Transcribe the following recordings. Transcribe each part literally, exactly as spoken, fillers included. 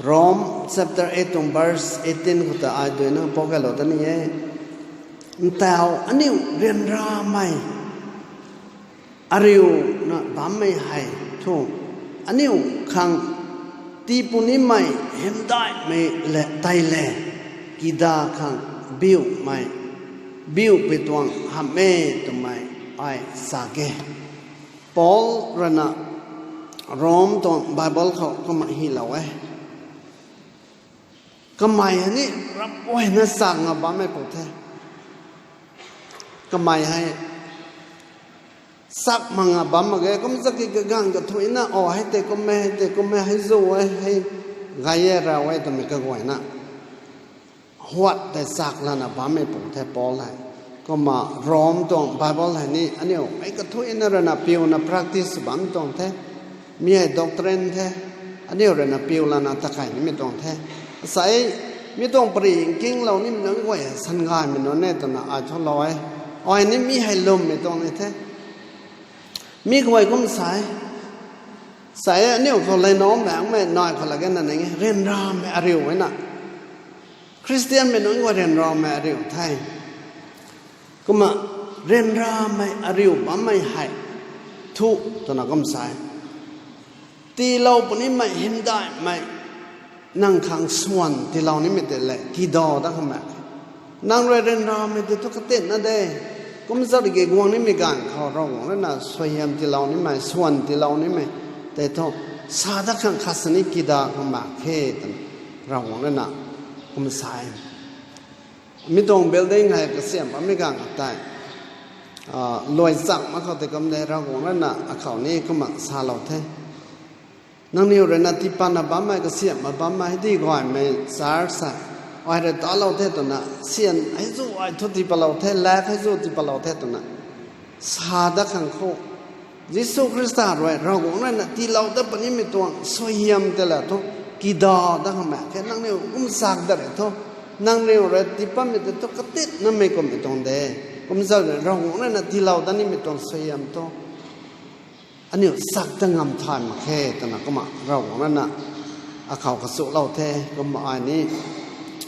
Rome chapter eight tuang verse eighteen khou ta ai duina pou kailou ta ni e. Ntaw aniu ryanramei ariuna bammei hei thu, aniu khang tiipu nimei hymdaihmei le tei le, kida khang biumei, biupui tuang hamh e twmei ai sa e. Paul rui na Rome tuang Bible khou kumna hylou e. Kamei hei ni rap guayna sak nga bammei pu the. Kamei hei sak mak nga bam mak ge, kum zaki kaganv kathuicna, o, hei tei kum e, hei tei kum e, hei zu e, hei gay e, rau e twmei kaguayna huat tei sak lana bammei pu the Paul hei. Kumna Rome tuang Bible hei ni aniu ei kathuicna rui na piuna practice bam tuang the. Mi hei doctrine the. Aniu rui na piu lana takai nimei tuang the. Sai, mi tuang pari nkinglou nimei nunc guay hei san gaymei nunc e twna ai thulou e. Ai ni mi hei lwmmei tuang ni the. Mi guay kum sa e. Sai, aniu khou lei naw maengmei nai khou lage na ning e, ryanramei ariu e na. Khristianmei nunc guay ryanramei ariu the. Kumna ryanramei ariu bammei hei thu twna kum sa e. Tiilou punimei hymdaihmei, nang khang swan tiilou nimei tei le kida dat khang mak khe. Nang rui ryanramei tei thu katinna de. Kumzat ki guang nimei ganv khou Ravguangc rui na suaihiam tiilou nimei, swan tiilou nimei tei thu sa dat khang khat sini kida khang mak khe twna Ravguangc rui na kum sa e. Mi tuang building hei kasiamh bammei ganv tei, luai chang mak khou tei kum de Ravguangc rui na akhou ni kumna salou the. Nangniw rui na tiipatna bammei, kasiamhna bammei, di gaymei church hei ai rui talou the twna, syan hei zu ai thu tiipatlou the, lak hei zu tiipatlou the twna sa dat khang khou, Jisu Khrista rui Ravguangc rui na tiilou dat punimei tuang suaihiam tei la thu kida dat khang mak khe. Nangniw kum sak dat rui thu, nangniw rui tiipatmei tei thu katitnamei kummei tuang de. Kumzat Ravguangc rui na tiilou dat nimei tuang suaihiam thu aniu sak ta ngam thay mak khe twna kumna Ravguangc rui na akhou kachuklou the. Kumna ai ni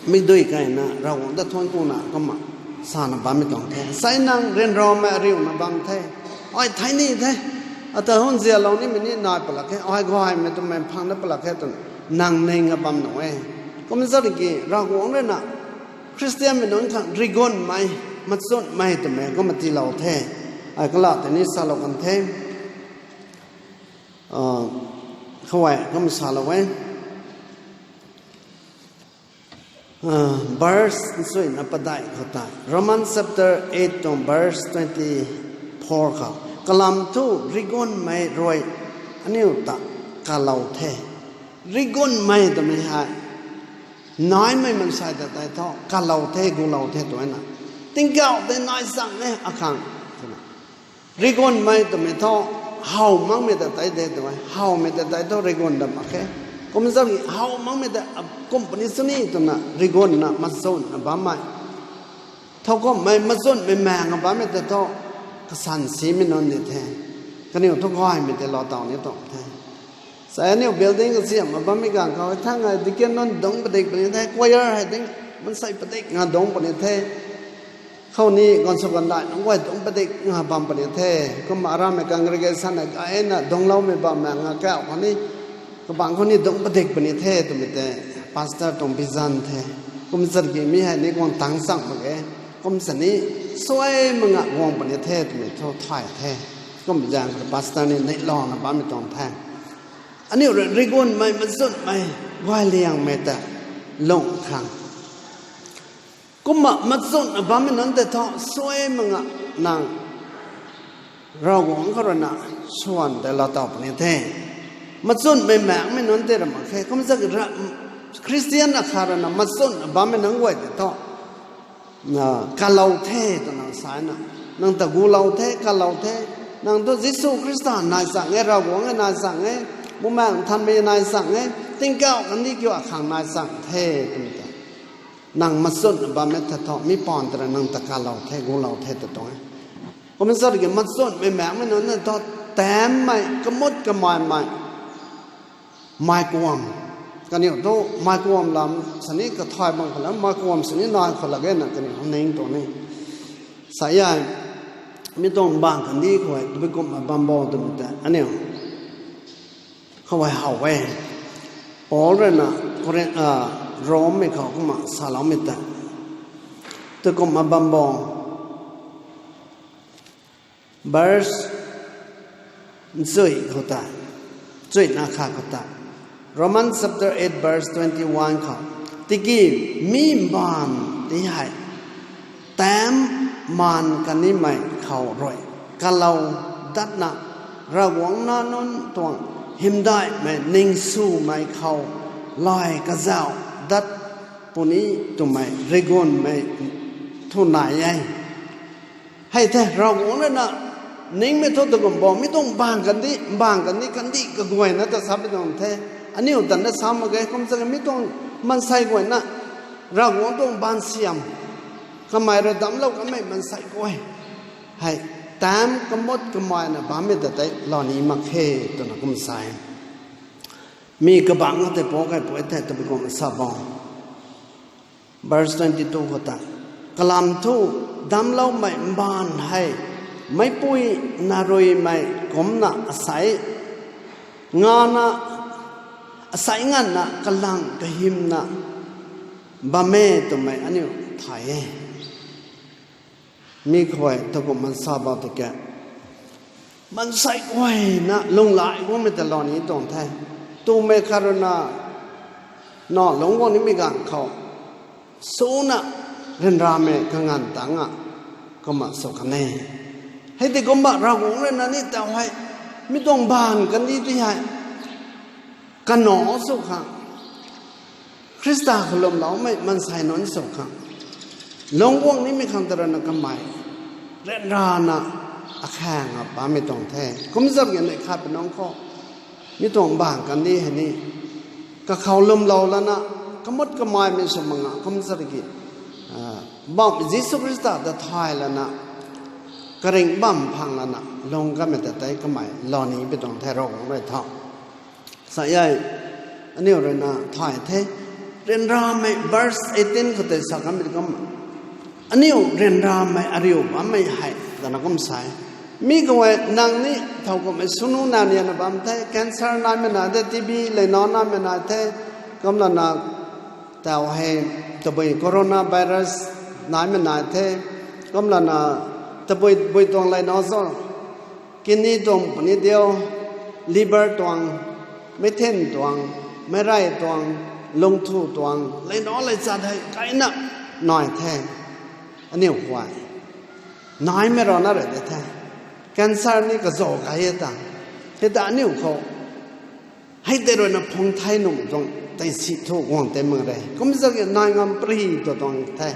mikdui kaina Ravguangc ta thuanc kuna kumna sana bammei tuang the. Sai, nang ryanramei ariuna bam the. Ai thei ni the. Ata hun zialou nimei ni nai palak khe. Ai gaymei twmei phang na palak khe twna nang ning a bam nuh e. Kumzat ki Ravguangc rui na Khristianmei nunc khang rigunmei, machunmei twmei kumna tiilou the. Ai kala tei ni salou kan the. Khou e, kum salou e. Verse nsuina padeih khou tei, Roman chapter eight tuang verse twenty four khou, kalam thu rigunmei rui aniu ta kalou the. Rigunmei twmei hei naimei mansei ta tei thu kalou the, gulou the twna, tingkauh tei nai chang e akhang twna. Rigunmei twmei thu how makmei ta tei de tw e, howmei ta tei thu rigun dat mak khe. Kumzat ki how makmei ta kum puni sini twna rigunna machunna bammei, thowkumhmei machunmei maeng a bammei ta thu kasan simei nunc ni the. Kaniw thu gaymei tei lou taw ni tuang the. Sai, aniu building kasiamh a bammei ganv khou thang hei deacon nunc dungc padik puni the, choir hei ding mansei padik nga dungc puni the. Khou ni gaanv sw gaanv dai nunc guay dungc padik nga bam puni the. Kumna aramei congregation na gayna dungcloumei bam mak nga kauh khou ni, kabangc khou ni dungc padik puni the twmei tei pastor tuang vision the. Kumzat ki mi hei ni guang tang chang mak ge. Kum sini suai mak nga guang puni the twmei thu thay the. Kum zaeng khou pastor ni neihlouna bammei tuang the. Aniu rui rigunmei, machunmei, guay liangmei ta lung khang. Kumna machunna bammei nunc tei thu suai mak nga nang Ravguangc khou rui na swan tei lou taw puni the. Machunmei maengmei nunc tei ra mak khe. Kumzat ki Khristian akhat rui na machunna bammei nunc guay tei thu kalou the twna sa na, nang ta gulou the, kalou the. Nang thu Jisu Khrista nai chang e, Ravguangc e nai chang e, Bumaengh Nthanmei nai chang e, tingkauh kandih kiu akhang nai chang the twmei ta, nang machunna bammei ta thu mi paan ta rui nang ta kalou the, gulou the ta tuang e. Kumzat ki machunmei maengmei nunc na thu tammei, kamut kamaimei, mei kuam, Kaniw thu meic kuam lam sini kathay bam khou la, meic kuam sini nai khou la gena kaniw ning tuang ni. Sa e, mi tuang bang kandih khou e, tabui kumna bam bo twmei ta aniu khou e how e. Paul rui na Korin-, a, Rom mei khou kumna saloumei ta, tabui kumna bam bo. Verse nchui khou ta, chuina kha khou ta. Romans chapter eight verse twenty-one khou. Tiki mi mbaanv ti hei taanc maan kanimei khou rui kalou datna, Ravguangc nac nunc tuang hymdaihmei ningswmei khou lay kazauh dat puni twmei rigunmei thu nai e. Hei the, Ravguangc rui na ningmei thu ta kum bo, mi tuang bang kandih, bang kandih, kandih kaguayna ta sa pi tuang the. Aniu tan na sa mak ge, kum sa mi tuang maansei guayna, Ravguangc tuang baan siam, kamei rui damclou kamei maansei guay hei taanc kamut kameina bammei ta tei lou ni mak khe twna kum sa e. Mi kabangc tei pou kai pui the, tabui kumna sa bo. Verse twenty-two khou ta, kalam thu damcloumei mbaanv hei meicpui naruimei kumcna asei ngana, asei nganvna kalang kahymna bam e twmei aniu thay e. Mi khou e ta kum man sa bam tiki, maansei guayna lunghlaic guangmei ta lou ni tuang the. Twmei khat rui na, na lungc guang nimei ganv khou, suna ryanramei kanganv tangc a, kumna sw kan e. Hei tei kumna Ravguangc rui na ni taw hei, mi tuang bang kandih ti hei kanac sw khang, Khrista khou lwmloumei maansei nunc sw khang, lungc guang nimei khang ta rui na kamei ryanrana akhaeng a bammei tuang the. Kumzat ki neih khat pi nunc khou, mi tuang bang kandih hei ni kakhou lwmlou lana, kamut kameimei sw mak nga, kumzat ki, a, bam Jisu Khrista ta thay lana, karing bam phang lana lung kamei ta tei kamei lou ni pi tuang the, Ravguangc rui tho. Sa e, aniu rui na thay the. Ryanramei verse eighteen khou tei sa kamei kum, aniu ryanramei ariu bammei hei twna kum sa e. Mi khou e nang ni thow kummei sunu na ni na bam the, cancer naimei nai the, T B leinac naimei nai the, kumlana taw hei tabui coronavirus naimei nai the, kumlana tabui bui tuang leinac zo, kidney tuang puni diu, liver tuang, meithen tuang, meicrey tuang, lungthu tuang, leinac leichat hei kaina nai the. Aniu khou e naimei rana rui de the. Cancer ni kazauh kai e ta. Hei ta aniu khou hei tei rui na phung thei nuh tuang tei si thu guang tei mak re. Kumzat ki nai ngam pri tu tuang the.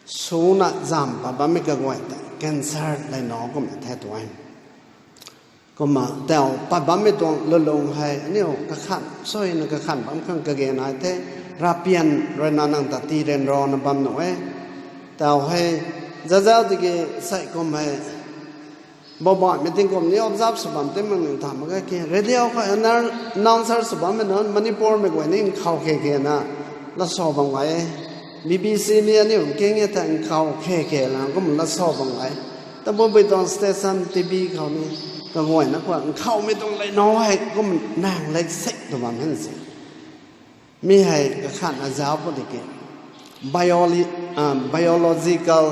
Suna zam pat bammei kaguay tei cancer leinac kum the tu e. Kumna taw pat bammei tuang lulung hei aniu kakhan, suina kakhan bam khang kage nai the, Ravpian rui na nang ta tii ryanrana bam nuh e. Taw hei, zazau tiki sei kum hei, Boubaihmei tingkum ni observe sw bam tei mak ning tham mak ge ki. Radio khou announcer sw bammei nunc Manipurmei guay ni nkhou khe khe na lat sa bam gay e. B B C ni aniu nking e thei nkhou khe khe la kum lat sa bam gay. Tabui bui tuang station T V khou ni kaguayna khou nkhoumei tuang leinac hei kum nang lei sek tu bam hen si. Mi hei kakhatna zauc pu tiki, biolo-, ah, biological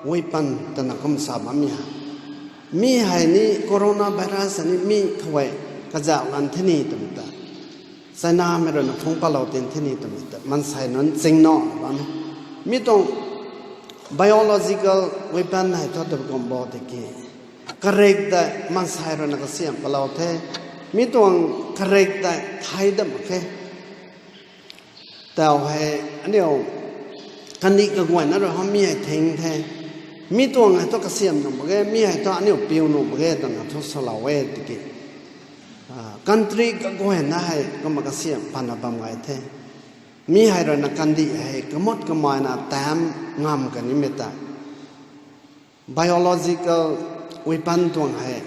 weapon twna kum sa bammei hei. Mi hei ni coronavirus ni mi khou e kazauh lan the ni twmei ta, Chinamei rui na phungc patlou tin the ni twmei ta maansei nunc chingna bam e. Mi tuang biological weapon hei thu tabui kum bo tiki, karik tei maansei rui na kasiam patlou the. Mi tuang karik tei thei dat mak khe. Taw hei aniu kandih kaguayna rui hou mi hei thing the. Mi tuang hei thu kasiam nuh mak ge, mi hei thu aniu piu nuh mak ge twna thu salou e tiki, ah, country kaguayna hei kumna kasiam patna bam gay the. Mi hei rui na kandih hei kamut kameina tam ngam kanimei ta biological weapon tuang hei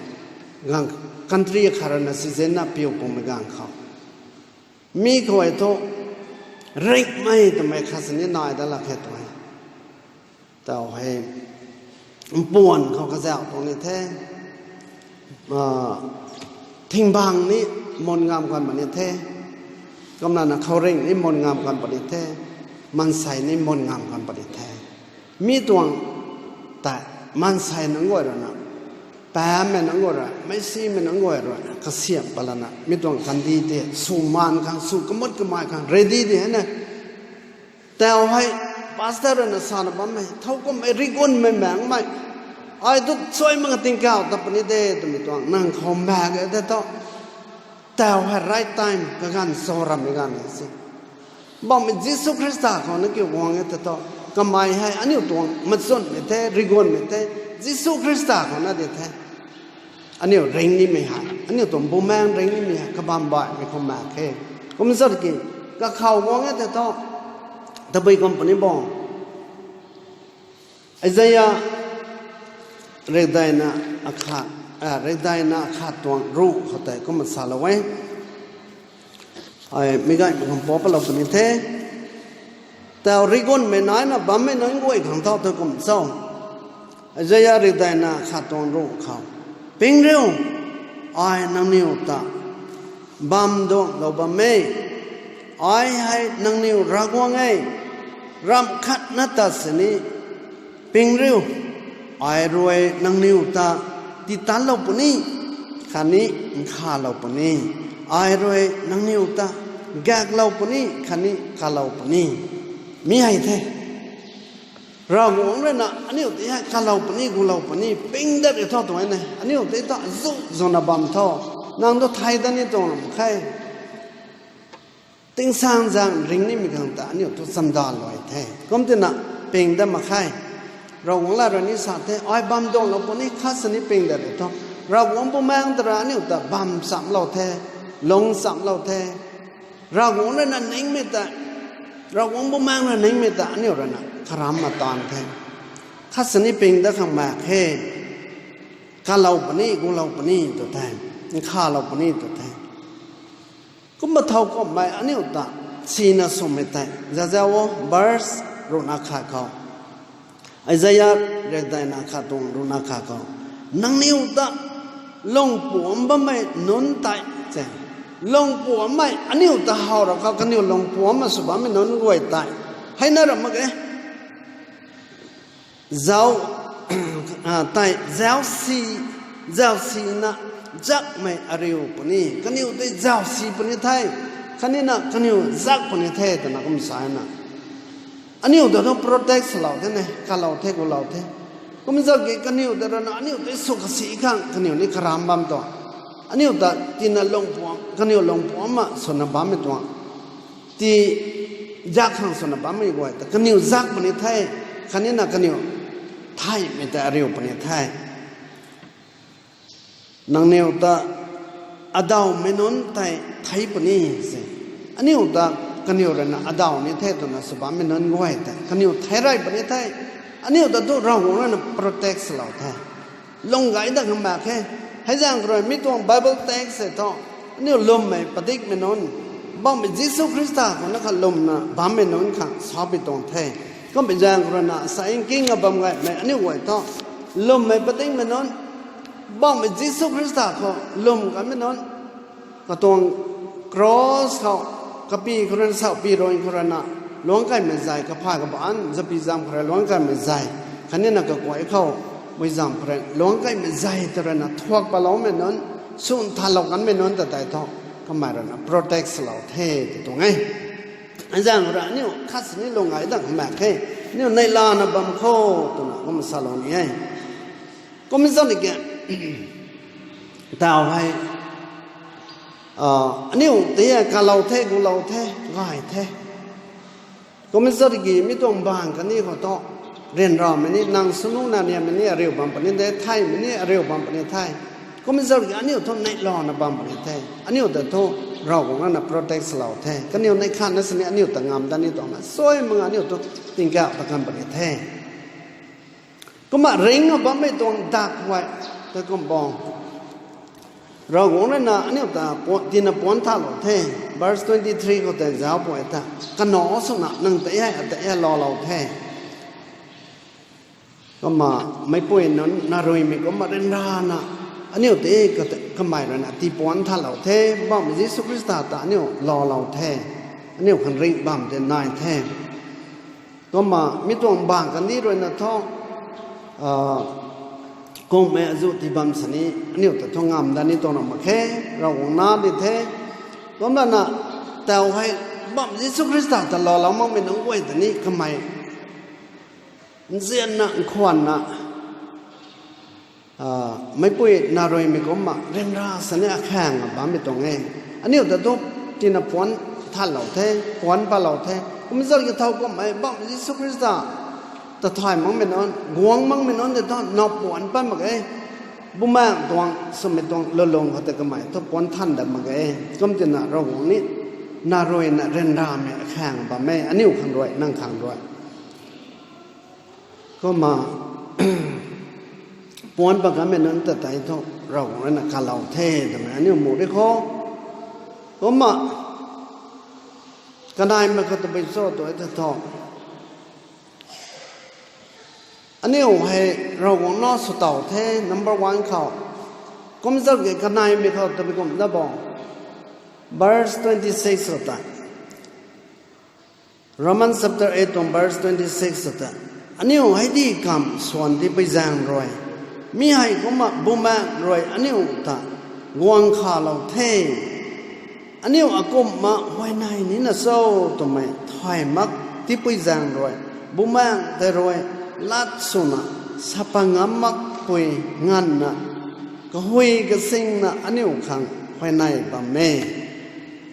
gang country khat rui na sizinna piu pumei ganv khou Mi khou thu ringhmei twmei khat sini nai dat lak khe tw e. Tau hei mpuan khou kazauh tuang ni the, thingbang ni mun ngam kan puni the, kumna na khouringh ni mun ngam kan puni the, maansei ni mun ngam kan puni the. Mi tuang tei maansei nunc guay rui na, paapmei nunc guay rui, meicsimei nunc guay rui kasiamh patlana mi tuang kandih tei swmaan khang, sw kamut kamai khang ready di hei na. Tau hei pastor rui na sana bammei, thowkumhmei, rigunmei, maengmei, ai tu suai mak tingkauh ta puni de twmei tuang nang khou maek e tei thu, tau hei right time kaganv cho rammei ganv e si. Bauhmei Jisu Khrista khou na kiu guang e tei thu, kamei hei aniu tuang machunmei the, rigunmei the, Jisu Khrista khou na di the. Aniu ring nimei hei, aniu tuang bumaengc ring nimei hei kabam baihmei khou maek khe. Kum zat ki, kakhou guang e tei thu, tabui kum puni bo. Isaia rikdaina akhat, a, rikdaina akhat tuang ruh khou tei kumna salou e. Ai, mi gaymei khang pau palou puni the. Tau rigunmei naina bammei nunc guay khang thu tei kum cho. Isaia rikdaina khat tuang ruh khou, ping riu, ai nangniw ta bam duanglou bam e, ai hei nangniw Ravguangc e, ramh khatna ta sini, ping riu, ai rui nangniw ta titanlou puni, khatni nkhavlou puni, ai rui nangniw ta gaeklou puni khatni kalou puni. Mi hei the. Ravguangc rui na aniu tei hei kalou puni, gulou puni, ping dat ri tho tuang e ne. Aniu tei ta zu zuna bam tho. Nang tu thei dat ni tuang ram khe. Tingsaengzaeng ring nimei khang ta aniu tu chamdalou the. Kumtina ping dat mak khe. Ravguangc lat rui ni sa the, ai bam duanglou puni khat sini ping dat ri tho. Ravguangc bumaengc ta rui aniu ta bam chamlou the, lung chamlou the. Ravguangc rui na ningmei ta, Ravguangc bumaengc rui ningmei ta aniu rui na karam ma taanv the. Khat sini ping dat khang maek khe. Kalou puni, gulou puni tw the. Nkhavlou puni tw the. Kumna thowkumhmei aniu ta sina swmei tei zazau o, verse ruhna khat khou, Isaia rikdaina khat tuang ruhna khat khou, nangniw ta lungpuamc bammei nunc tei, se, lungpuamcmei aniu ta how ra khou kaniw lungpuamc ma sw bammei nunc guay tei, hei na ram mak ge. Zau, a, tei zausi, zausina zakmei ariu puni. Kaniw tei zausi puni the. Khatni na kaniw zak puni the twna kum sa na. Aniu ta thu protect salou the ne, kalou the, gulou the. Kum zat ki kaniw ta rui na aniu tei sw kasi khang kaniw ni karam bam tuang. Aniu ta tina lungpuamc, kaniw lungpuamc ma swna bammei tuang. Ti zak khang swna bammei guay ta kaniw zak puni the, khatni na kaniw theihmei tei ariu puni the. Nangniw ta adawmei nunc tei thei puni se. Aniu ta kaniw rui na adaw ni the twna sw bammei nunc guay tei kaniw thei rey puni the. Aniu ta thu Ravguangc rui na protect salou the. Lung gay dat khang mak khe. Hei zaeng khou rui mi tuang Bible text se thu, aniu lwmmei padikmei nunc, Bauhmei Jisu Khrista khou na kha lwmna bammei nunc khang sapui tuang the. Kumpui zaeng khou rui na sa nkinga bam gaymei aniu guay thu, lwmmei padikmei nunc, Bauhmei Jisu Khrista khou lwm kanmei nunc, katuang cross khou, kapy khou rui na, saupi rui khou rui na, luangc kaimei zei, kaphay kabaanc zapi zam khou rui luangc kaimei zei, khatni na kakuay khou, mui zam khou rui luangc kaimei zei ta rui na thuak paloumei nunc, swn thalou kanmei nunc ta tei thu, kamei rui na protect salou the tw tuang e. Hei zaeng khou rui aniu khat sini lung gay dat khang mak khe, aniu neihlana bam kho, twna kum salou ni e. Kum zat ni ke, tau hei, a, aniu tei kalou the, gulou the, gay the. Kum zat ki mi tuang bang kani khou thu, ryanramei ni, nang swnu na niammei ni ariu bam puni de, theihmei ni ariu bam puni the. Kum zat ki aniu thu neihlana bam puni the. Aniu ta thu Ravguangc rui na protect salou the. Kaniw neih khatna sini aniu ta ngam dat ni tuang na, suai mak aniu thu tingkauh ta kan puni the. Kumna ringna bammei tuang dak guay tei kum bo. Ravguangc rui na aniu ta pu-, tina puanc thalou the. Verse twenty three khou tei zauc pui ta, kanac swna nang tei hei, atei hei loulou the. Kumna meicpui nunc naruimei kumna ryanrana aniu tei ka-, kamei rui na tii puanc thalou the, Poubauhmei Jisu Khrista ta aniu loulou the, aniu khang ringh bam tei nai the. Kumna mi tuang bang kandih rui na thu, a, kummei azuh tii bam sini aniu ta thu ngam dat ni tuang na mak khe, Ravguangc nac di the. Kumna na, tau hei, Poubauhmei Jisu Khrista ta loulou makmei nunc guay ta ni kamei nzianna, nkhwanna, a, meicpui naruimei kumna ryanra sini akhaeng bammei tuang e. Aniu ta thu tina puanc thalou the, puanc palou the. Kumna zat ki thau kummei Poubauhmei Jisu Khrista ta thay makmei nunc, guang makmei nunc tei thu nac puanc pat mak ge. Bumaengh tuang, swmei tuang lulung khou tei kamei thu puanc than dat mak ge. Kum tina Ravguangc ni naruina ryanramei akhaeng bam e, aniu khang rui, nang khang rui. Kumna puanc pat kanmei nunc ta tei thu Ravguangc rui na kalou the twmei aniu mu di khou. Kumna kaneimei khou tabui cho tu e the thu, aniu hei Ravguangc nac sw tow the, number one khou. Kumna zat ki kaneimei khou tabui kum da bo. Verse twenty six khou ta, Romans chapter eight tuang verse twenty six khou ta, aniu hei di kamv swan tipui zaeng rui, mi hei kumna Bumaengh rui aniu ta guang khalou the. Aniu akumhna huayney nina cho twmei thay mak tipui zaeng rui, Bumaengh tei rui lat swna sa pat ngam makpui nganvna, kahui kasingna aniu khang huayney bam e.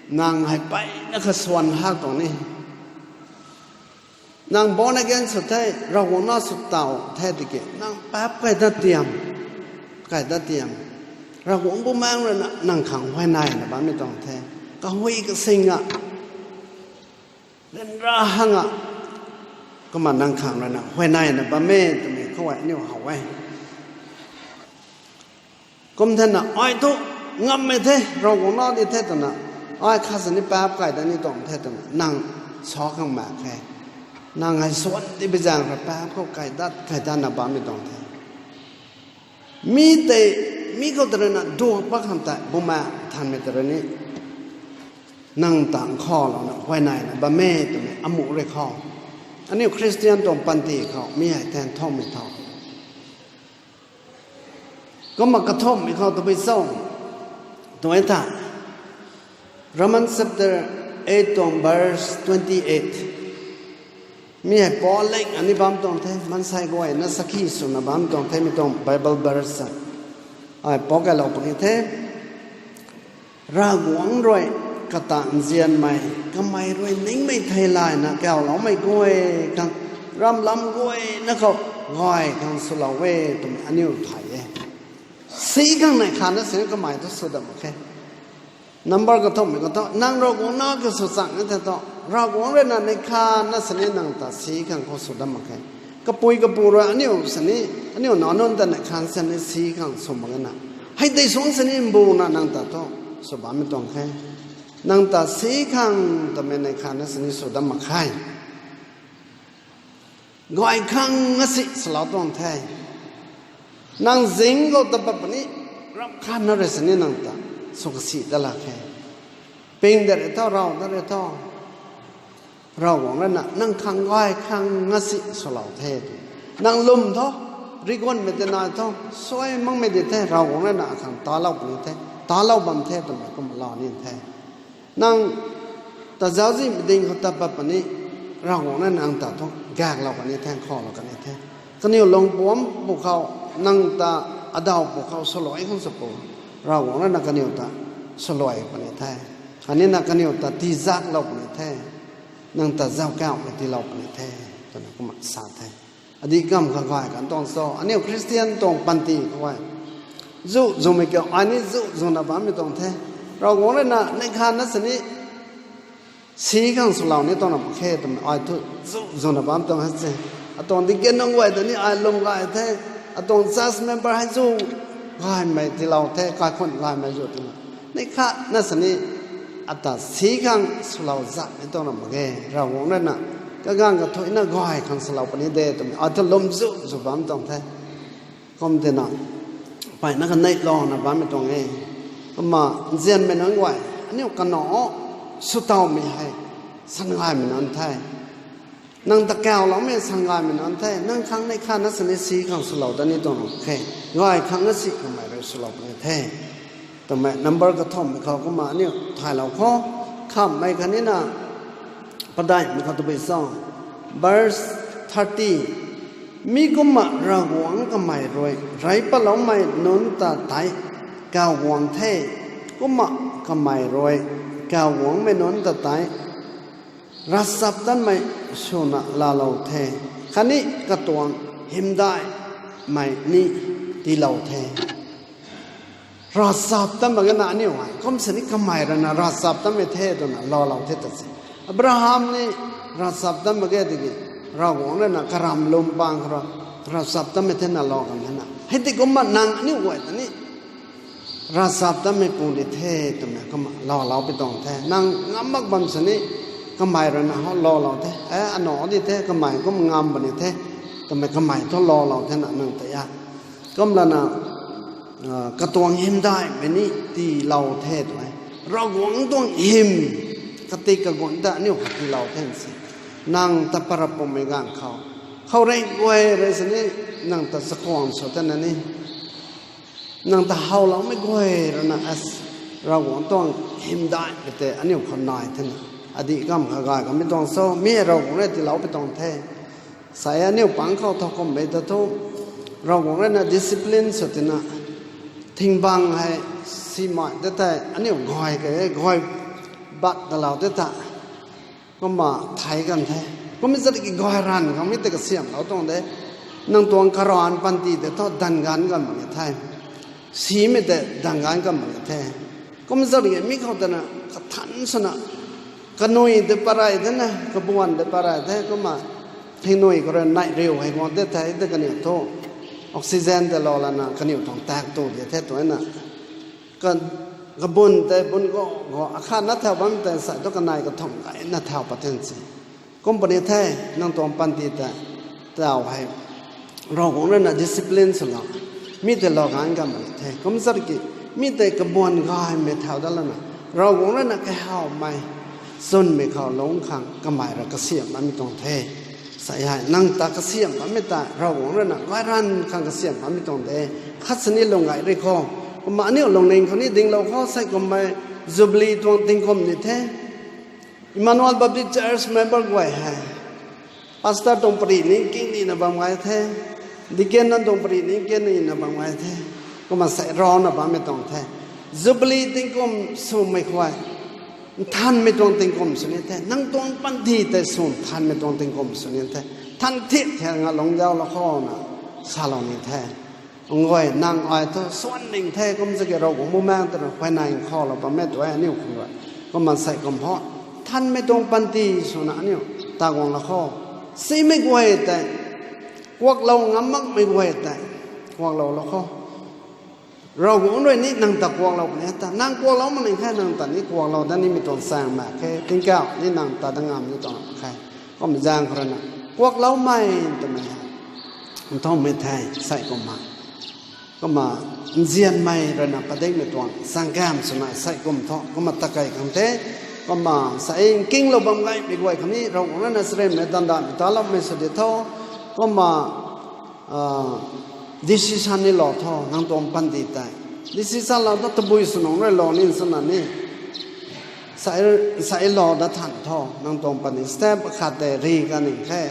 Nang hei mpeyna kha swan hak tuang ni. Nang born again sw the, Ravguangc nac sw tow the tiki, nang paap kai dat tiam, kai dat tiam, Ravguangc Bumaengh rui na nang khang huayneyna bammei tuang the. Kahui kasingna, ryanra hanga, kumna nang khang rui na huayneyna bam e twmei khou aniu how e. Kum thena, ai thu ngammei the, Ravguangc nac di the twna, ai khat sini paap kai dat ni tuang the twna nang sa khang mak khe. Nang hei swan tipui zaeng rui paap khou kai dat, kai datna bammei tuang the. Mi tei, mi khou ta rui na duak pat khang tei Bumaengh Nthanmei ta rui ni nang ta nkhalouna huayneyna bam e twmei amuh rui khou, aniu Christian tuang panty khou mi hei than thawmei tho. Kumna kathumhmei khou tabui cho tu e tha, Romans chapter eight tuang verse twenty eight. Mi hei Paul leng ani bam tuang the, maansei guayna sakhi swna bam tuang the, mi tuang Bible verse. Ai Paul kailou puni the. Ravguangc rui kata nzianmei, kamei rui ningmei theilayna kawloumei guay khang, ramlam guayna khou gay khang swlou e twmei aniu thay e. Si khang neih khatna sini kamei thu sw dat mak khe. Number kathumhmei khou thu, nang Ravguangc nac ki sw chang e the thu, Ravguangc rui na neih khatna sini nang ta si khang khou sw dat mak khe. Kapui kapu rui aniu sini, aniu nac nunc ta neih khat sini si khang sw mak ge na. Hei tei suang sini mbuna nang ta thu sw bammei tuang khe. Nang ta si khang twmei neih khatna sini sw dat mak khe. Gay khang asi swlou tuang the. Nang zing khou ta pat puni, ram khatna rui sini nang ta sw kasi dat lak khe. Ping dat rui tho, rav dat rui tho, Ravguangc rui na nang khang gay khang asi swlou the tu. Nang lwm tho, rigunmei tei nai tho, suai makmei di the, Ravguangc rui na akhang talou puni the, talou bam the twmei kumlou ni the. Nang ta zauczihmei ding khou tat pat puni, Ravguangc rui nang ta thu gaeklou kani the, khalou kani the. Kaniw lungpuam pwkhou, nang ta adaw pwkhou swluai khang sw pu, Ravguangc rui na kaniw ta swluai puni the. Khatni na kaniw ta tiizaklou puni the. Nang ta zauckauhmei tiilou puni the, twna kumna sa the. Adih kamv kha gay kan tuang cho, aniu Christian tuang panty khou e. Zu zumei kiu, ai ni zu zuna bammei tuang the. Ravguangc rui na neih khatna sini si khang swlou ni tuang na mak khe twmei ai thu zu zuna bam tuang he se. Atuang deacon nunc guay ta ni ai lwm gay the. Atuang church member hei zu gaymei tiilou the, kaikhunh gaymei zu twna. Neih khatna sini ata si khang swlou zat ni tuang ram mak ge, Ravguangc rui na kaganv kathuicna gay khang swlou puni de twmei, ai thu lwm zu zu bam tuang the. Kum tina, mpeyna kanei lana bammei tuang e. Kumna nzianmei nunc guay, aniu kanac swtawmei hei, sangaymei nunc the. Nang ta kawloumei sangaymei nunc the, nang khang neih khatna sini si khang swlou dat ni tuang khe. Gay khang na si kamei rui swlou puni the. Twmei number kathumhmei khou kumna aniu thaylou kho. Khamhmei khatnina, padaihmei khou tabui cho. Verse thirty. Mi kumna Ravguangc kamei rui rey patloumei nunc ta tei kawguang the. Kumna kamei rui kawguangmei nunc ta tei ravchaptatmei swna laalou the, khatni katuang hymdaihmei ni tiilou the. Ravchaptat mak ge na aniu hei kum sini kamei rui na ravchaptatmei the twna laalou the ta se. Abraham ni ravchaptat mak ge tiki, Ravguangc rui na karam lwm pang khou rui ravchaptatmei the na lou kan the na. Hei tiki kumna nang aniu guay ta ni ravchaptatmei pu di the twmei kumna laalou pi tuang the. Nang ngam mak bam sini kamei rui na ho laalou the. E, anac di the, kamei kum ngam puni the twmei kamei thu laalou the na nang ta a. Kumlana, katuang hymdaihmei ni tiilou the tw e. Ravguangc tuang hym, katik kaguan ta aniu khou tiilou the si. Nang ta parap pummei ganv khou, khouringh guay rui sini nang ta chakhwang sw tana ni, nang ta howloumei guay rui na as Ravguangc tuang hymdaihmei tei aniu khou nai the na. Adih kamv kha gay kamei tuang cho, mi Ravguangc rui tiilou pi tuang the. Sa e aniu pang khou thowkumhmei ta thu, Ravguangc rui na discipline sw tina, thingbang hei simei ta tei aniu gay ke, gay bat talou ta ta, kumna thei kan the. Kumna zat ki gay ranv khang mi tei kasiamhlou tuang de. Nang tuang karanv panty tei thu danv ganv kan mak ni the. Simei tei danv ganv kan mak ni the. Kumna zat ki mi khou tana kathan swna, kanui tei parey the na, kabuan tei parey the, kumna thingnui khou rui neih riu hei guang tei thei tei kaniw thu oxygen tei lou lana kaniw tuang tak tu di the twna. Ka, kabun tei bun go, go, akhatna thau bam tei sa thu kanei kathumh gayna thau pat the si. Kum puni the, nang tuang panty tei, tau hei, Ravguangc rui na discipline swlou, mi tei lou ganv kan mak ni the. Kum zat ki, mi tei kabuan gaymei thau dat lana, Ravguangc rui na kahawmei, chwnmei khou lungc khang kamei rui kasiamh bammei tuang the. Sa hei, nang ta kasiamh bammei ta, Ravguangc rui na gay ranv khang kasiamh bammei tuang de. Khat sini lung gay ri khou, kumna aniu lungning khou ni dinglou khou, sei kummei Jubilee tuang tingkum ni the. Emmanuel Baptist Church member guay hei, pastor tuang pari ni king nina bam gay the, deacon nunc tuang pari ni king nina bam gay the, kumna sei rauna bammei tuang the. Jubilee tingkum swmei khou, nthanmei tuang tingkum sw ni the, nang tuang panty tei sw nthanmei tuang tingkum sw ni the, than thit the nga lungc zauclou khou na, salou ni the. Nguay nang ai thu suan ning the, kum zat ki Ravguangc Bumaengh twna huayney khoulou bammei tu e aniu khang rui. Kumna sei kum ho, nthanmei tuang panty swna aniu ta guanglou khou, simei guay tei, kuaklou ngam makmei guay tei, kuaklou lou khou, Ravguangc rui ni nang ta kuaklou puni ta, nang kuaklou mak ning khe, nang ta ni kuaklou dat nimei tuang chaeng mak khe, tingkauh ni nang ta dat ngam ni tuang khe. Kumna zaeng khou rui na, kuakloumei twmei hei, nthawmei the, sei kumna. Kumna, nzianmei rui na padikmei tuang chaeng kamv swna sei kum thu, kumna takei khang the, kumna sei nkinglou bam gaymei guay khang ni, Ravguangc rui na charynmei dandanhmei taloumei sw di tho, kumna, decision ni lou tho, nang tuang panty tei. Decision lou thu tabui sw nungc rui lou ni swna ni. Sa, sa lou dat than tho, nang tuang panty step khat tei ri ka ning khe.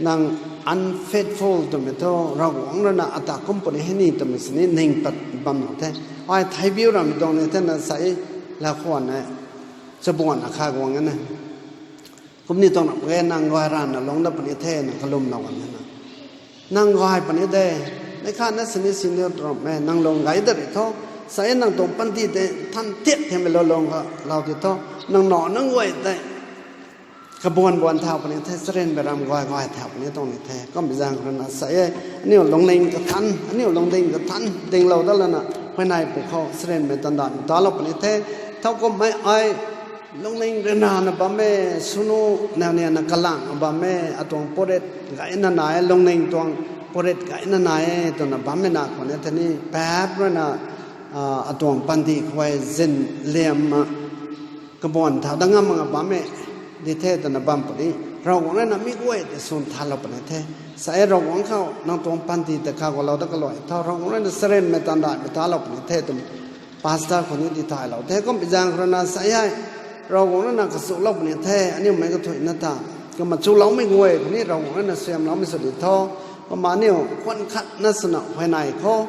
Nang unfaithful twmei thu, Ravguangc rui na ata kum puni hei ni twmei sini ning pat bam nung the. Ai theibiu ramei tuang ni the na sa, lakhwan e, chabuan akha guang e na. Kum ni tuang ram ge, nang gay ranvna lungc dat puni the, nang kalwmlou kan the na. Nang gay puni de, neih khatna sini sini tuang ram e, nang lung gay dat ri tho, sa nang tuang panty tei than thit themei lou lung kha lou ti tho, nang nac nunc guay tei kabuan buan thau puni the, charynmei ram guay guay thau puni tuang ni the. Kumbi zaeng khou rui na sa e, aniu lungning kathan, aniu lungding kathan dinglou dat lana, huayney pu khou charynmei tandan talou puni the. Thowkumhmei ai lungning ryanrana bam e, swnu nau niana kalangna bam e, atuang purit gayna nai e, lungning tuang purit gayna nai e twna bammei na khou ni the ni, paap rui na, atuang panty khou zin liamna kabuan thau dat ngam mak nga bam e di the twna bam puni, Ravguangc rui na mi guay tei swn thalou puni the. Sa e, Ravguangc khou nang tuang panty ta kha gualou dat kaluai tho, Ravguangc rui na charynmei tandanmei talou puni the twna pastor khou ni di thaylou the. Kumbi zaeng khou rui na sa e, Ravguangc rui na kachulou puni the, aniu meic kathuicna ta. Kumna chuloumei guay khou ni Ravguangc rui na suaihiamloumei sw di tho. Kumna aniu kwan khatna swna huayney khou,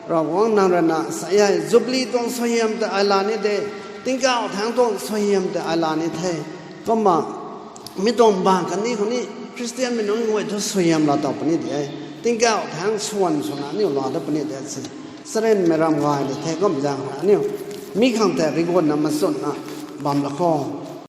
Ravguangc nang rui na sa e, Jubilee tuang suaihiam tei ai la ni de, tingkauh thaengc tuang suaihiam tei ai la ni the. Kumna mi tuang bang kani khou ni Khristianmei nunc guay thu suaihiam laa taw puni de e. Tingkauh thaengc swan swna aniu laa dat puni de se. Charynmei ram gay di the. Kumbi zaeng khou aniu mi khang tei rigunna machunna bam la khou